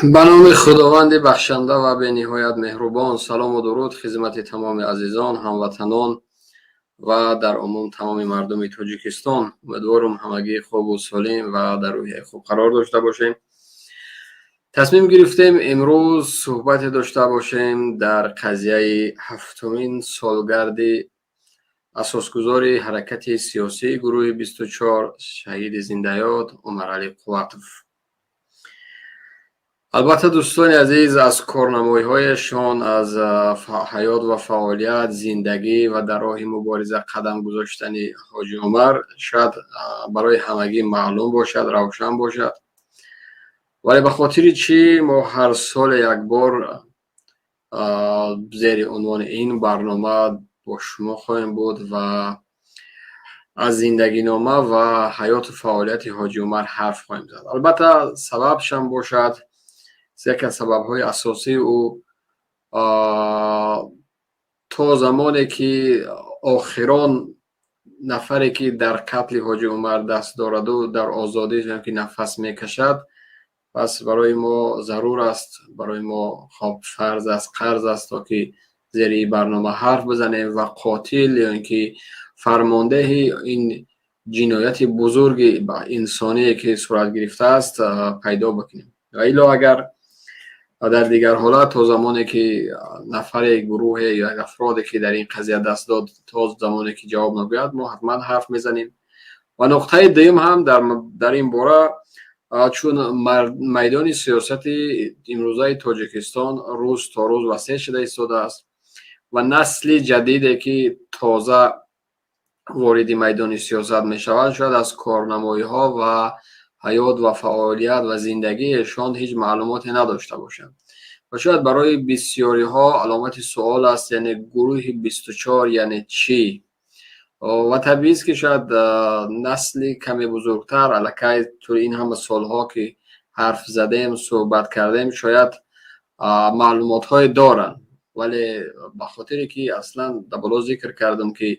Ба номи Худованди бахшанда ва бениҳоят меҳрубон. Салому дуруд хизмати тамоми азизон, ҳамватанон ва дар умум тамоми мардуми Тоҷикистон. Умедворам, ҳамагӣ хубу солим ва дар рӯҳияи хуб қарор дошта бошем. Тасмим гирифтем, имрӯз суҳбате дошта бошем дар қазияи ҳафтумин солгарди асосгузори ҳаракати сиёсии гурӯҳи 24, шаҳиди зиндаёд Умаралӣ Қувватов. Албатта, дӯстони азиз, аз корнамоиҳояшон, аз ҳаёт ва фаъолият, зиндагӣ ва дар роҳи мубориза қадам гузоштани ҳоҷи Умар шояд барои ҳамагӣ маълум бошад, равшан бошад. Вале ба хотири чӣ мо ҳар соле як бор зери унвони ин барнома бо шумо хоҳем буд ва аз зиндагинома ва ҳаёту фаъолияти ҳоҷи Умар ҳарф хоҳем зад? Албатта, сабабшам бошад, яке аз сабабҳои асосии ӯ, то замоне ки охирон нафаре, ки дар қатли ҳоҷи Умар даст дораду, дар озодӣ ки нафас мекашад, пас барои мо зарур аст, барои мо хоб фарз аст, қарз аст, то ки зери ин барнома ҳарф бизанем ва қотил ё ин ки фармондеҳи ин ҷинояти бузурги инсоние, ки сурат гирифтааст, пайдо бикунем. Ва илло, агар дар дигар ҳолат, то замоне ки нафаре, гурӯҳе ё як афроде, ки дар ин қазия даст дод, то замоне ки ҷавоб нагӯяд, мо ҳатман ҳарф мезанем. Ва нуқтаи дуюм ҳам дар ин бора, чун майдони сиёсати имрӯзаи Тоҷикистон рӯз то рӯз васеъ шуда истодааст ва насли ҷадиде, ки тоза вориди майдони сиёсат мешавад, шояд аз корнамоиҳо ва ҳаёт ва фаъолият ва зиндагиашон ҳеҷ маълумоте надошта бошанд ва шояд барои бисёриҳо аломати суол аст, яъне гурӯҳи 24 яъне чӣ? Ва табиист, ки шояд насли каме бузургтар, аллакай тӯли ин ҳама солҳо, ки ҳарф задем, суҳбат кардем, шояд маълумотҳое доранд. Вале ба хотире ки аслан дар боло зикр кардам, ки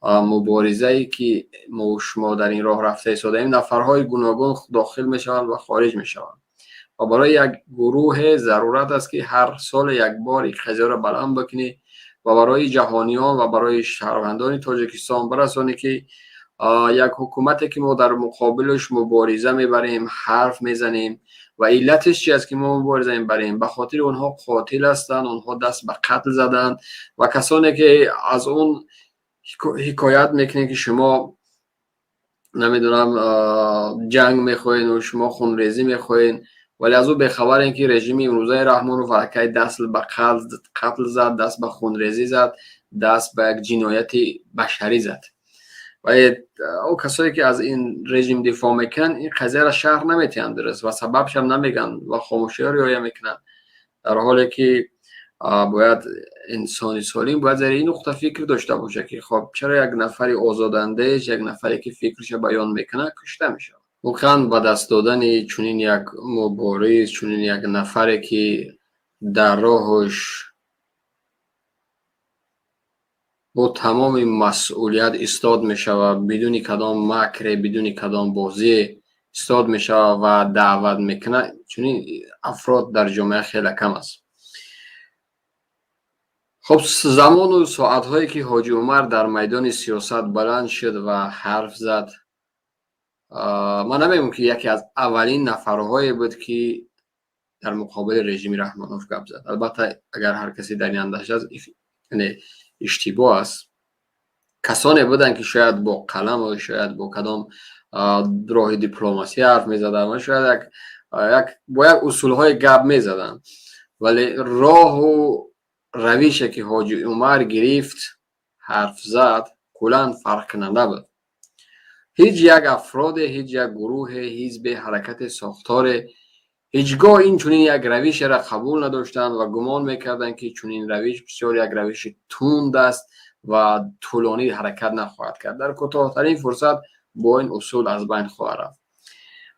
муборизае, ки мо шумо дар ин роҳ рафта истодаем, нафарҳои гуногун дохил мешаванд ва хориҷ мешаванд ва барои як гурӯҳе зарурат аст, ки ҳар соле як бор ин қазияро баланд бикунӣ ва барои ҷаҳониён ва барои шаҳрвандони Тоҷикистон бирасонӣ, ки як ҳукумате, ки мо дар муқобилаш мубориза мебарем, ҳарф мезанем, ва иллаташ чи аст, ки мо мубориза мебарем? Ба хотири онҳо қотил ҳастанд, онҳо даст ба қатл заданд. Ва касоне, ки аз он ҳикоят мекунед, ки шумо, намедонам, ҷанг мехоҳед, шумо хунрезӣ мехоҳед, вале аз ӯ бехабарем, ки режими имрӯзаи Раҳмонов аллакай даст ба қатл зад, даст ба хунрезӣ зад, даст ба як ҷинояти башарӣ зад. Вале ӯ касое, ки аз ин режим дифоъ мекунанд, ин қазияро шарҳ наметиҳанд дуруст ва сабабшам намегӯянд ва хомӯшиҳо риоя мекунанд, дар ҳоле ки бояд инсони солим бояд зери ин нуқта фикр дошта бошад, ки хоб, чаро як нафари озодандеш, як нафаре, ки фикрша баён мекунад, кушта мешавад? Воқеан, ба даст додани чунин як мубориз, чунин як нафаре, ки дар роҳаш бо тамоми масъулият истод мешавад, бидуни кадом макре, бидуни кадом бозие истод мешавад ва даъват мекунад, чунин афрод дар ҷомеа хеле кам аст. Хуб, замону соатҳое, ки ҳоҷи Умар дар майдони сиёсат баланд шуд ва ҳарф зад, ман намегӯям, ки яке аз аввалин нафарҳое буд, ки дар муқобили режими Раҳмонов гап зад. Албатта, агар ҳар касе дар ин андеша аст, яъне иштибоҳ аст. Касоне буданд, ки шояд бо қаламу шояд бо кадом роҳи дипломасӣ ҳарф мезаданд ва шояд як бо як усулҳои гап мезаданд, вале роҳу равише, ки ҳоҷи Умар гирифт, ҳарф зад, куллан фарқкунанда буд. Ҳеҷ як афроде, ҳеҷ як гурӯҳе, ҳизбе, ҳаракати, сохторе ҳеҷ гоҳ ин чунин як равишеро қабул надоштанд ва гумон мекарданд, ки чунин равиш бисёр як равиши тунд аст ва тӯлонӣ ҳаракат нахоҳад кард, дар кӯтоҳтарин фурсат бо ин усул аз байн хоҳад рафт.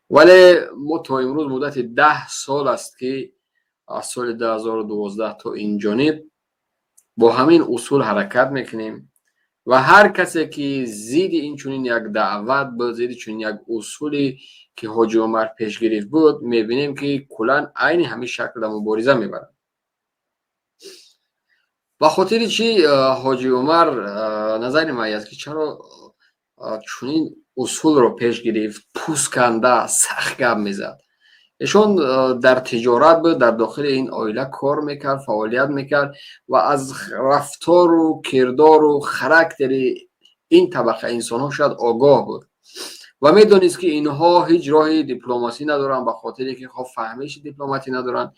Вале мо то имрӯз, муддати 10 сол аст, ки аз соли 2012 то ин ҷониб бо ҳамин усул ҳаракат мекунем. Ва ҳар касе, ки зидди ин чунин як даъват буд, зидди чунин як усуле, ки Ҳоҷи Умар пеш гирифт буд, мебинем, ки куллан айни ҳамин шакл мубориза мебаранд. Ба хотири чӣ Ҳоҷи Умар, назари ман аст, ки чаро чунин усулро пеш гирифт, пӯстканда сахт гап мезад? Эшон дар тиҷорат буд, дар дохили ин оила кор мекард, фаъолият мекард ва аз рафтору кирдору характери ин табақа инсонҳо шояд огоҳ буд ва медонист, ки инҳо ҳеҷ роҳи дипломасӣ надоранд, ба хотире ки хоб фаҳмиши дипломатӣ надоранд.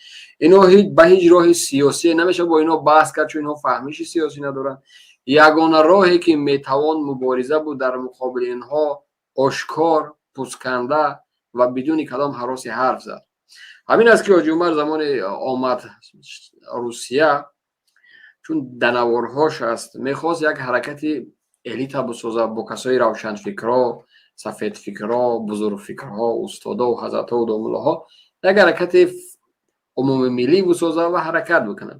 Инҳо ба ҳеҷ роҳи сиёсие намешавад бо инҳо баҳс кард, чун инҳо фаҳмиши сиёсӣ надоранд. Ягона роҳе, ки метавон мубориза буд дар муқобили инҳо, ошкор, пӯстканда ва бидуни кадом ҳароси ҳарф зад. Ҳамин аст, ки Ҳоҷи Умар замоне омад Русия, чун данаворҳош аст, мехост як ҳаракати элита бисозад бо касои равшанфикрҳо, сафедфикрҳо, бузургфикрҳо, устодову ҳазратҳову домуллоҳо, як ҳаракати умумимиллӣ бисозад ва ҳаракат бикунад.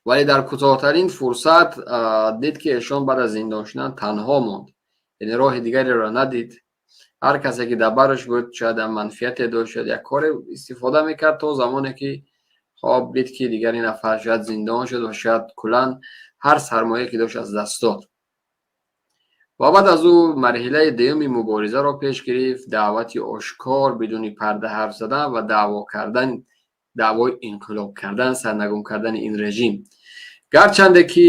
Вале дар кӯтоҳтарин фурсат дид, ки эшон баъд аз зиндон шудан танҳо монд, яъне роҳи дигареро надид. Ҳар касе, ки дар бараш буд, шояд манфиате дошт, шояд як коре истифода мекард, то замоне ки хоб дид, ки дигар ин нафар шояд зиндон шуд ва шояд куллан ҳар сармояе, ки дошт, аз даст дод. Ва баъд аз ӯ марҳилаи дуюми муборизаро пеш гирифт: даъвати ошкор, бидуни парда ҳарф задан ва даъво кардан, даъвои инқилоб кардан, сарнагун кардани ин режим. Гарчанде ки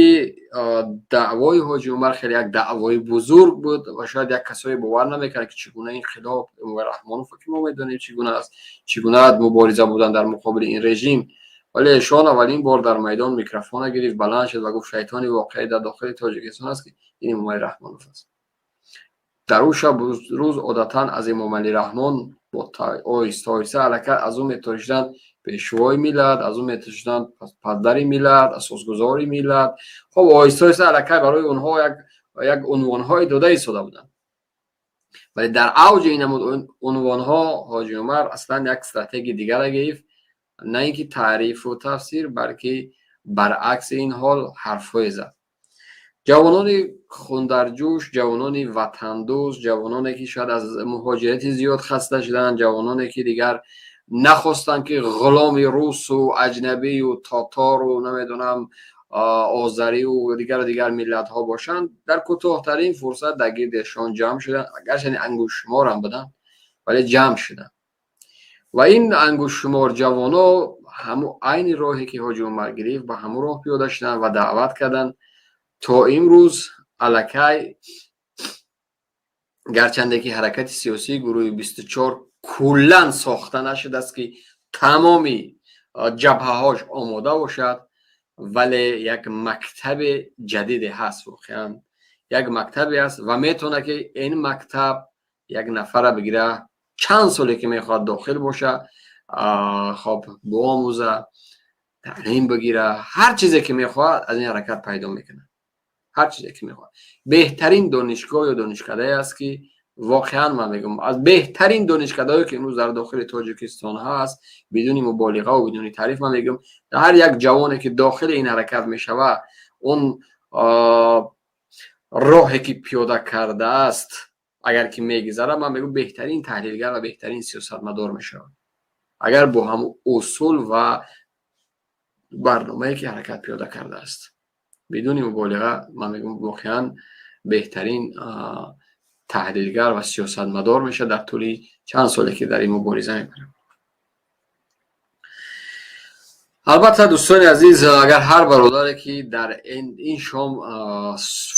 даъвои Ҳоҷи Умар хеле як даъвои бузург буд ва шояд як касое бовар намекард, ки чӣ гуна инқилоб, Раҳмонов, ки мо медонем, чӣ гуна аст, чӣ гуна мубориза будан дар муқобили ин режим. Вале эшон аввалин бор дар майдон микрофона гирифт, баланд шуд ва гуфт: «Шайтони воқеӣ дар дохили Тоҷикистон аст, ки ин Эмомалӣ Раҳмонов аст». Дар ӯ шаб рӯз одатан аз Эмомалӣ Раҳмон бо оҳиста оҳиста аллакай аз ӯ меторишиданд пешвои миллат, аз ӯ меторишиданд падари миллат, асосгузори миллат. Хоб, оҳиста оҳиста аллакай барои онҳо як унвонҳое дода истода буданд. Вале дар авҷи ин намуд унвонҳо Ҳоҷи Умар аслан як стратегияи дигарро гирифт: на ин ки таърифу тафсир, балки баръакси ин ҳол ҳарфҳое зад. Ҷавонони хундарҷӯш, ҷавонони ватандӯст, ҷавононе, ки шояд аз муҳоҷирати зиёд хаста шуданд, ҷавононе, ки дигар нахостанд, ки ғуломи русу аҷнабию тотору, намедонам, озарию дигару дигар миллатҳо бошанд, дар кӯтоҳтарин фурсат дар гирди эшон ҷамъ шуданд. Гарчанде ангуштшуморам буданд, вале ҷамъ шуданд. Ва ин ангуштшумор ҷавоно ҳаму айни роҳе, ки Ҳоҷи Умар гирифт, ба ҳамун роҳ пиёда шуданд ва даъват карданд. То имрӯз аллакай, гарчанде ки ҳаракати сиёсии гурӯҳи 24 куллан сохта нашудааст, ки тамоми ҷабҳаҳош омода бошад, вале як мактаби ҷадиде ҳаст, воқеан як мактабе аст ва метавонад, ки ин мактаб як нафара бигира, чанд соле ки мехоҳад дохил боша, хоб, биомӯза, таълим бигира, ҳар чизе ки мехоҳад, аз ин ҳаракат пайдо мекунад, ҳар чизе ки мехоҳад. Беҳтарин донишгоҳ ё донишкадае аст, ки воқеан ман мегӯям, аз беҳтарин донишкадаое, ки имрӯз дар дохили Тоҷикистон ҳаст, бидуни муболиғаву бидуни таъриф ман мегӯям, ҳар як ҷавоне, ки дохили ин ҳаракат мешавад, он роҳе, ки пиёда кардааст, агар ки мегузарад, ман мегӯям, беҳтарин таҳлилгар ва беҳтарин сиёсатмадор мешавад, агар бо ҳамун усул ва барномае, ки ҳаракат пиёда кардааст. Бидуни муболиға ман мегӯям, воқеан беҳтарин таҳлилгар ва сиёсатмадор мешавад дар тӯли чанд соле, ки дар ин мубориза мебарад. Албатта, дӯстони азиз, агар ҳар бародаре, ки дар ин шом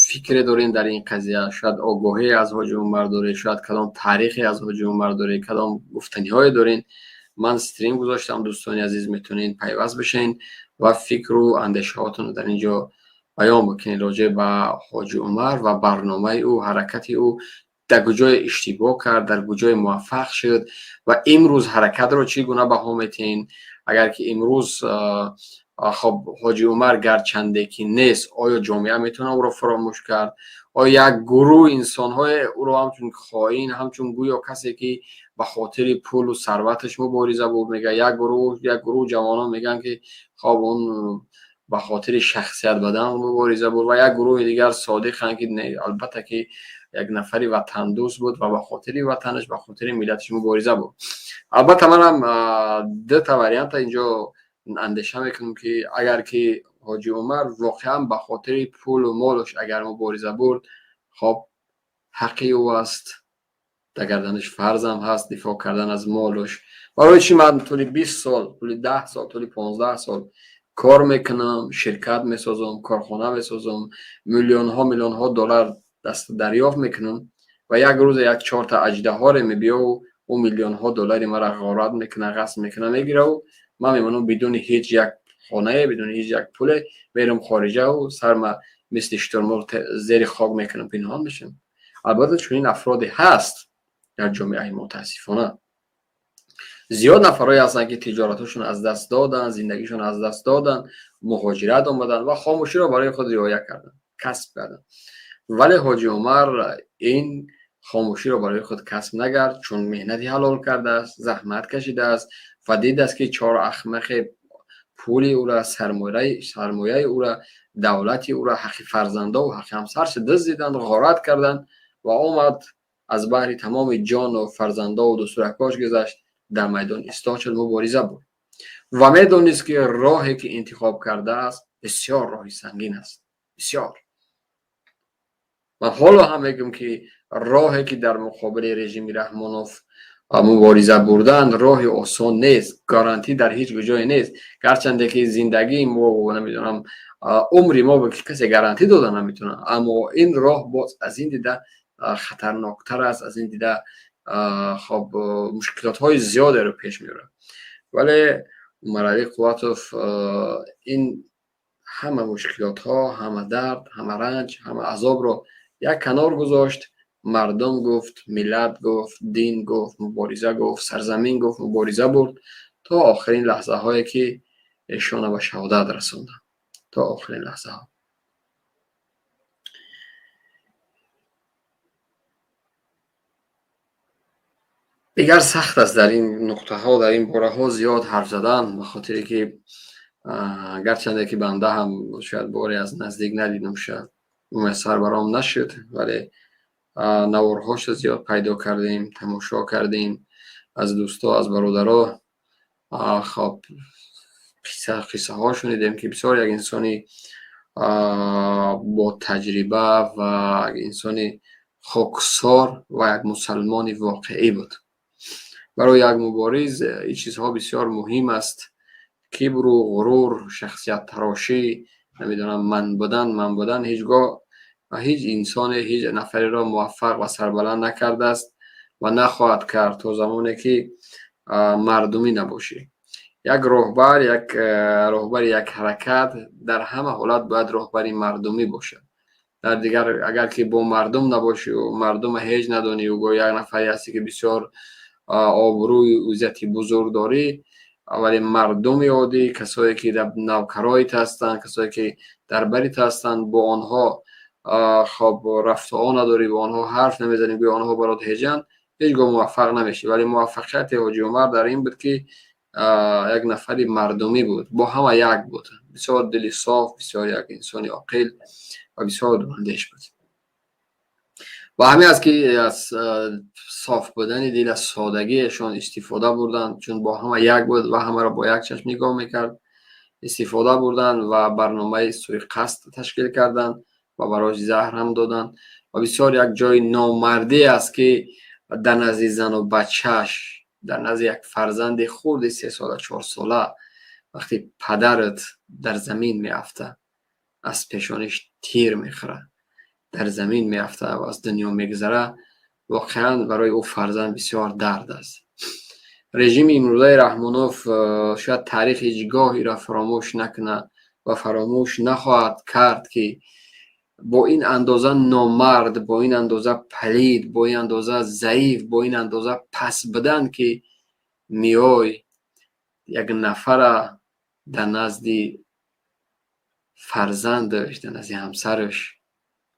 фикре дорем дар ин қазия, шояд огоҳие аз Ҳоҷи Умар доред, шояд кадом таърихе аз Ҳоҷи Умар доред, кадом гуфтаниҳое доред, ман стрим гузоштам, дӯстони азиз, метавонед пайваст бишед ва фикру андешаҳотонро дар ин ҷо баён бикунед роҷеъ ба Ҳоҷи Умар ва барномаи ӯ, ҳаракати ӯ, дар куҷое иштибоҳ кард, дар куҷое муваффақ шуд ва имрӯз ҳаракатро чӣ гуна баҳо метиҳед. Агар ки имрӯз, хоб, Ҳоҷи Умар гарчанде ки нест, оё ҷомеа метавонад ӯро фаромӯш кард? Оё як гурӯҳ инсонҳое ӯро ҳамчун хоин, ҳамчун гӯё касе, ки ба хотири пулу сарваташ мубориза буд, мегӯяд, як гурӯҳ ҷавонон мегӯянд, ки хоб, он Ба хотири шахсият будан мубориза бурд ва як гурӯҳи дигар содиқанд, ки албатта ки як нафари ватандӯст буд ва ба хотири ватанаш, ба хотири миллаташ мубориза бурд. Албатта, манам дута варианта инҷо андеша мекунам, ки агар ки Ҳоҷи Умар воқеан ба хотири пулу молаш агар мубориза бурд, хоб, ҳаққи ӯ аст, дар гарданаш фарзам ҳаст дифоъ кардан аз молуш. Барои чӣ ман тӯли 20 сол, тӯли 10 сол, тӯли 15 сол кор мекунам, ширкат месозам, корхона месозам, миллионҳо, миллионҳо доллар даст дарёфт мекунам ва як рӯзе як чорта аҷдаҳоре мебиёву ӯ миллионҳо доллари мара ғорат мекуна, ғасб мекуна, мегираву ман мемонам бидуни ҳеҷ як хонае, бидуни ҳеҷ як пуле, мерам хориҷаву сарма мисли шутурмурғ зери хок мекунам, пинҳон мешавам? Албатта, чунин афроде ҳаст дар ҷомеаи, мутаассифона, зиёд нафарҳое ҳастанд, ки тиҷоратҳошон аз даст доданд, зиндагишон аз даст доданд, муҳоҷират омаданд ва хомӯширо барои худ риоя карданд, касб карданд. Вале Ҳоҷи Умар ин хомӯширо барои худ касб накард, чун меҳнати ҳалол кардааст, заҳмат кашидааст ва дидааст, ки чор ахмақе пули ӯра, сармояи ӯра, давлати ӯра, ҳаққи фарзандову ҳаққи ҳамсарша дуздиданд, ғорат карданд ва омад, аз баҳри тамоми ҷону фарзандову дӯстуракош гузашт, дар майдон истод шуд, мубориза бурд ва медонист, ки роҳе ки интихоб кардааст, бисёр роҳи сангин аст, бисёр. Ман ҳоло ҳам мегӯям, ки роҳе ки дар муқобили режими Раҳмонов мубориза бурдан, роҳи осон нест, гарантӣ дар ҳеҷ ҷое нест. Гарчанде ки зиндагии мо, намедонам, умри мо касе гарантӣ дода наметавонад, аммо ин роҳ боз аз ин дида хатарноктар аст, аз ин дида, хоб, мушкилотҳои зиёдеро пеш меорад. Вале Умаралӣ Қувватов ин ҳама мушкилотҳо, ҳама дард, ҳама ранҷ, ҳама азобро як канор гузошт, мардум гуфт, миллат гуфт, дин гуфт, мубориза гуфт, сарзамин гуфт, мубориза бурд то охирин лаҳзаҳое, ки эшона ба шаҳодат расонданд, то охирин лаҳзаҳо. Дигар сахт аст дар ин нуқтаҳо, дар ин бораҳо зиёд ҳарф задан, ба хотире ки гарчанде ки банда ҳам шояд боре аз наздик надидам, шояд муяссар баром нашуд, вале наворҳошо зиёд пайдо кардем, тамошо кардем аз дӯсто, аз бародаро, хоб, қиссаҳо шунидем, ки бисёр як инсони бо таҷриба ва инсони хоксор ва як мусалмони воқеӣ буд. Барои як мубориз ин чизҳо бисёр муҳим аст. Кибру ғурур, шахсияттарошӣ, намедонам, ман будан, ман будан ҳеҷ гоҳ ҳеҷ инсоне, ҳеҷ нафареро муваффақ ва сарбаланд накардааст ва нахоҳад кард, то замоне ки мардумӣ набошӣ. Як роҳбар, як роҳбари як ҳаракат дар ҳама ҳолат бояд роҳбари мардумӣ бошад. Дар дигар, агар ки бо мардум набошию мардума ҳеҷ надонию гоҳ як нафаре ҳасте, ки бисёр обрӯю иззати бузург дорӣ, вале мардуми оддӣ, касое ки дар навкарои ту ҳастанд, касое ки дар бари ту ҳастанд, бо онҳо, хоб, рафтуо надорӣ, бо онҳо ҳарф намезанӣ, гӯё онҳо барот ҳеҷанд, ҳеҷ гоҳ муваффақ намешӣ. Вале муваффақияти Ҳоҷи Умар дар ин буд, ки як нафари мардумӣ буд, бо ҳама як буд, бисёр дили соф, бисёр як инсони оқил ва бисёр дурандеш буд. Ва ҳамин аст, ки аз соф будани дил, аз содагиашон истифода бурданд, чун бо ҳама як буд ва ҳамаро бо як чашм нигоҳ мекард, истифода бурданд ва барномаи суиқасд ташкил карданд ва барош заҳр ҳам доданд. Ва бисёр як ҷои номардӣ аст, ки дар назди зану бачааш, дар назди як фарзанди хурди 3 сола, 4 сола, вақте падарат дар замин меафта, аз пешониш тир мехӯрад, дар замин меафта ва аз дунё мегузара, воқеан барои ӯ фарзанд бисёр дард аст. Режими имрӯзаи Раҳмонов шояд таърих ҳеҷ гоҳ иро фаромӯш накунад ва фаромӯш нахоҳад кард, ки бо ин андоза номард, бо ин андоза палид, бо ин андоза заиф, бо ин андоза паст будан, ки меой, як нафара дар назди фарзандаш, дар назди ҳамсараш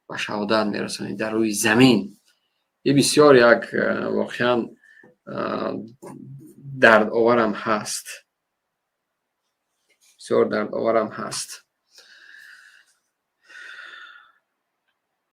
ба шаҳодат мерасонӣ дар рӯи замин. Ин бисёр як воқеан дардоварам ҳаст, бисёр дардоварам ҳаст.